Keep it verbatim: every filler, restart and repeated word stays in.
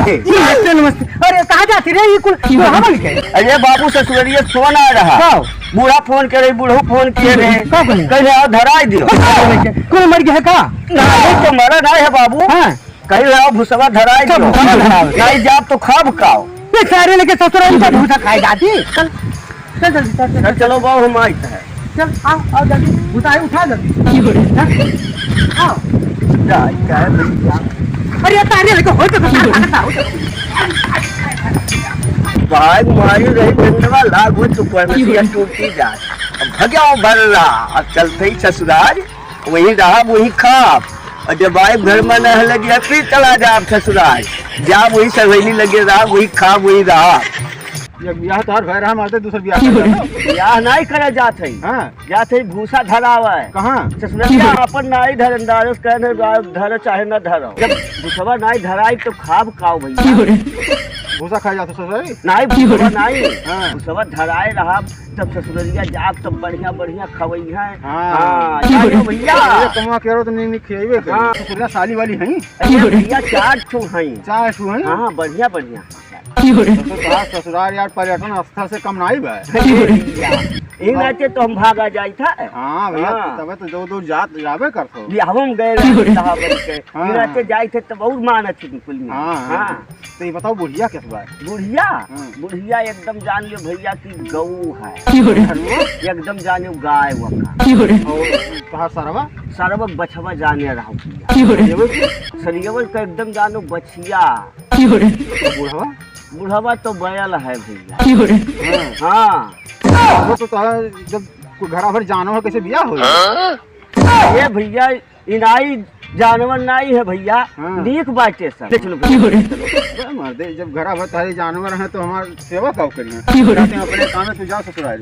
नमस्ते, नमस्ते। अरे, कहाँ जाती रे, ये कुल, कुल हमन के? अरे बाबू, ससुररिया फोन आ रहा। का? बूढ़ा फोन करे, बूढ़ऊ फोन किए रहे। का कहे? कहे, "आओ, धराई दियो।" कुल मर गया है का? नहीं, तो मरा नहीं है बाबू। हाँ। कहे, "आओ, भूसवा धराई सब दियो।" भूसा धरावे। नहीं जाब तो खाब काओ। ये सारे लेके ससुराल का भूसा खाए जाती। चल, चल जल्दी, चल, चल। चल, चलो बाबू, हम आइत है। चल, आओ, आओ जल्दी। भूसा है, उठा जल्दी। की हो रे? हाँ? आओ। क्या, क्या है भैया? अरे, ये तारे लेके हो तो, हो तो। भाई, मारी रही डंडवा, लाग हो चुका है, मसीहा टूटी जा। अब भग्या वो भर रहा, अब चलते ही ससुराल। वहीं रहब, वहीं खाब। और जब आइब घर में न लगे, फिर चला जाब ससुराल। जाब वही सहेली लगे रहब, वही खाब, वही रहब। एक बियाह तोहार भय रहा, मारते दूसर बियाह कर जाता। बियाह नहीं करे जात है। हाँ। जात है भूसा धरावे। कहाँ? ससुरलिया अपन नाई धरन, दारस कहने रा-, धरो चाहे न धरो। जब भूसवा नाई धराई तो खाब काओ भैया। भूसा खाए जाते ससुराल? नाई, भूसवा नाई। हाँ। भूसवा धराए रहब। तब ससुरलिया जाब, तब बढ़िया बढ़िया खवई है। हाँ। हाँ, जानियो भैया। ये कमा के रहो तो नहीं, नहीं खियाइबे करे। हाँ। ससुरलिया साली वाली हैं? अरे भैया, चार ठो हैं। चार ठो हैं? हाँ, बढ़िया बढ़िया। तो, तो तोहार ससुराल यार पर्यटन स्थल से कम नाई बा। अरे भैया, ई नाते तो हम भागा जाई था। हाँ भैया, हाँ। तबे तो जो दूर जात, जाबे करतो। बियाह हम गए रहे साहब के। हाँ। ई नाते जाई थे तब और मानत थी कुल में। हाँ, हाँ। हाँ। तो ये बताओ, बुढ़िया कैसे बा? बुढ़िया? हाँ। बुढ़िया एकदम जान लियो भैया कि गऊ है। की हो रे? एकदम जाने गाय वका। की हो रे? और तोहार सरवा? सरवा बछवा जाने रहो भैया। की हो रे? सरियवल का एकदम जानो बछिया। की हो रे? तो बुढ़वा? बुढ़वा तो बैल है भैया। की हो रे? हाँ। हाँ। वो तो तोहार जब कोई घरा भर जानवर कैसे बियाह हो? ये भैया, इनाई जानवर नाई है भैया, हाँ। नीक बाटे सब। देख लो, की हो रे? अरे मर्दे, जब घरा भर तारे जानवर हैं तो हमार सेवा का करिए? की हो रे? जाते हैं अपने काम में, तू जाओ ससुराल।